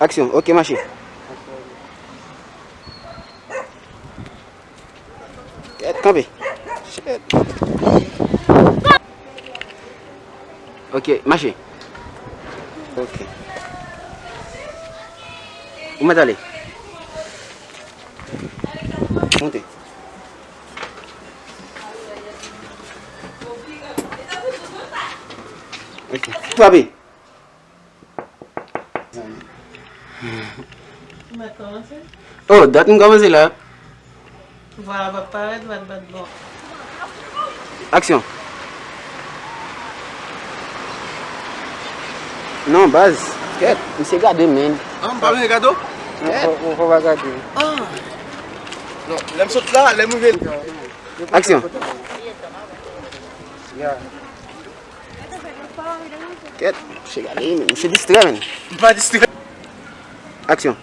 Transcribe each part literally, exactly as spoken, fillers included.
Aksyon, ok, mache. Kèt, kanpe. Shit. Ok, mache. Ok. Ou mèt ale. Monte. Ok. Frape. Ou mèt kòmanse? Oh, dat m kòmanse la. Vwa a p ap parèt, bat, bat, bon. Aksyon. Non, baz. Kèt, misye gade, men. Ah, m pa bezwen gade w? Kèt. Ou, ou, ou pa gade. Ah. Non, lè m sot la, lè m rive. Aksyon. Yeah. Kèt, misye gade, men. Misye distrè, men. M pa distrè. Aksyon.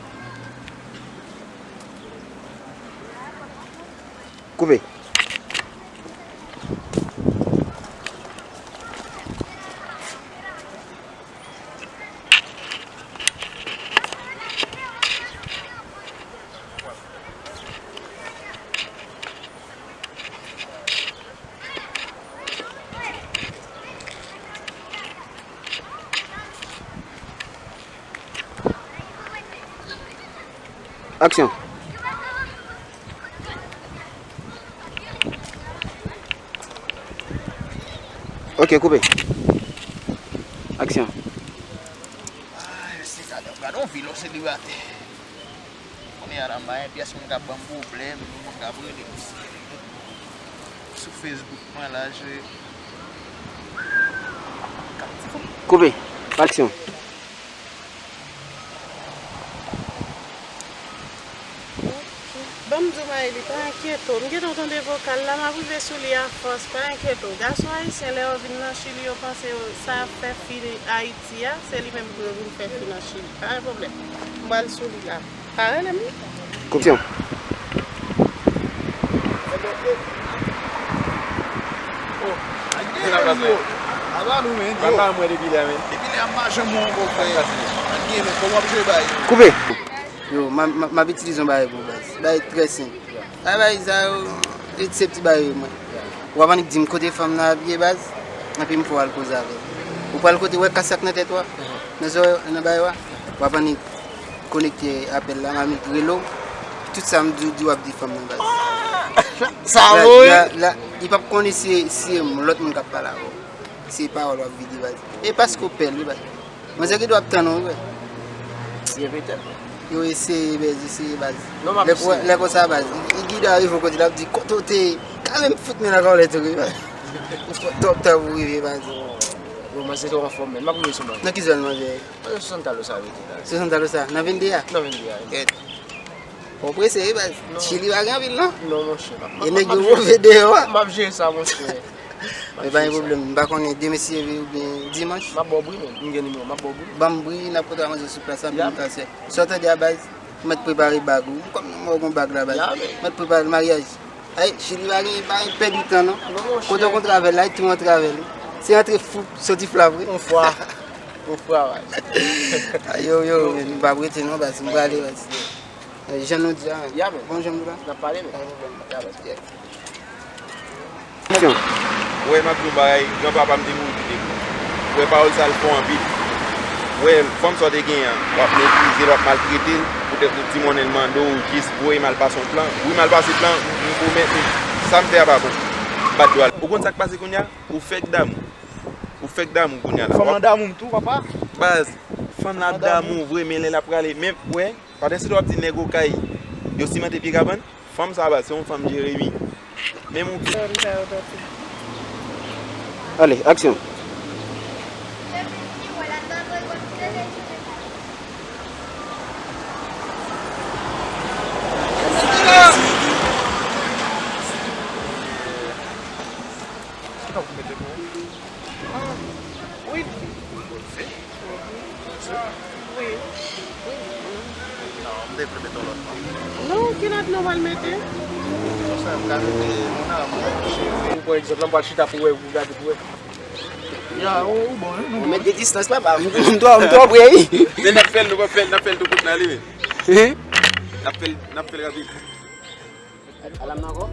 Koupe. Aksyon. Ok, koupe. Aksyon. Ay, mesye, gade, gade yon vi lè w selibatè. Kounye a la, m pa gen pyès moun k ap ban m pwoblèm, moun k ap rele m sou Facebook mwen la, je. Koupe. Aksyon. Ban m di w, Maëlie, pa enkyete w. M gentan tande vokal la, m ap rive sou li afòs, pa enkyete w. Gason ayisyen, lè yo vin nan Chili, yo panse yo, sa y ap fè fi Ayiti a, se li menm pou yo vin fè fi nan Chili. Pa gen pwoblèm. M pral sou li la. Pa rele m, wi. Koup. Aba nou, men. Yo. Depi lè a m mache mwen ankò, frè. Ann gen, men, kòman w ap jwe bay? Koupe. Yo, m a, m a, m ap itilize yon bagay pou baz. Bagay trè senp. Bagay sa yo, se ti bagay yo, mwen. W ap annik di m kote fanm nan ap ye, baz, epi m fè w al koze avè l. Ou pral kote, wè kas sa k nan tèt ou a, nan zòrèy, nan bagay ou a, w ap annik konekte apèl la, m ap annik rele w. Tout sa m di w, di w ap di fanm nan, baz. Sa vre? La, la, li p ap konnen si, si se lòt moun k ap pale avè w. Se pawòl w ap vide, baz. E paske w pè l, wi, baz. Manzè gen dwa ap tann ou, wi, baz. Byen petèt. Yo eseye, baz, eseye, baz. Non, m ap eseye. Lè konsa, baz, li gen dwa rive yon kote, l ap di, kote w te ye? Kanmenm fout men nan kòlèt ou, wi, baz. Ou fò twòp tan pou w rive, baz. Bon, manzè twò anfòm, men. M ap rive sou manzè. Nan ki zòn manzè ye? Manzè sou Santa Rosa rete la. Sou Santa Rosa? Nan venn de a? Nan venn de a, wi. Kèt. Fò w prese, wi, baz. Non. Chili pa gen anpil, non. Non, monchè. E nèg yo move deyò a. M ap jere sa, monchè. Men pa gen pwoblèm. M pa konnen demen si Dye vle oubyen dimanch. M ap ba w bri, men. M gen nimewo, m ap ba w bri. Ban m bri, n ap kontre manje sou plas la, men. Sa w tande a, baz, ou mèt prepare bag ou. Kòm nou mò gon bag la, baz. Ou mèt prepare maryaj. Ay, Chili pa gen, pa gen pèdi tan, non. Non, monchè. Kote w kontre avè l la, li tou antre avè l, wi. Se antre fou, soti fla vre. On fwa. On fwa, baz. Ay, yo, yo, men, m p ap rete, non, baz. M prale, baz. Eh, jan nou di a, men. Ya, men. Bon, jan nou la. N ap pale, men. Pa gen pwoblèm. Ya, men. Aksyon. Wè, m ap di w bagay, granpapa m te mouri kite m. Wè, pawòl sa l fò anpil. Wè, fanm sa w te genyen an, w ap meprize l, w ap maltrete l, poutèt yon ti monnen l mande w, jis voye m al pase yon plan. Wi, m al pase plan, m pwomèt ou, sa m fè a pa bon. M pa t dwe al. Ou konn sa k pase kounye a? Ou fèk damou. Ou fèk damou kounye a la. Fanm nan damou m tou, papa. Baz, fanm nan ap damou vre, men lè l ap prale, men, wè, pandan se tan w ap di nèg Okay yo simante pye kabann, fanm sa a, baz, se yon fanm Jeremi. Men moun ki... Ale, aksyon. Sa w mete pou ou? Ah, wi. Wi. Wi. Non, m te vle mete yon lòt non. Non, ki lòt non m al mete? Konsa, m ka mete Mon Amour, Cheve. Pou egzanp, la, m pral chita pou wè, pou gade, pou wè. Ya, ou, ou bon, wi, nou bon. Mèt de distans, papa. M, m twò, m twò pre, wi. Men n ap fè l, nou pa fè l, n ap fè l tou kout la, li menm. N ap fè l, n ap fè l rapid. Alam nan ankò?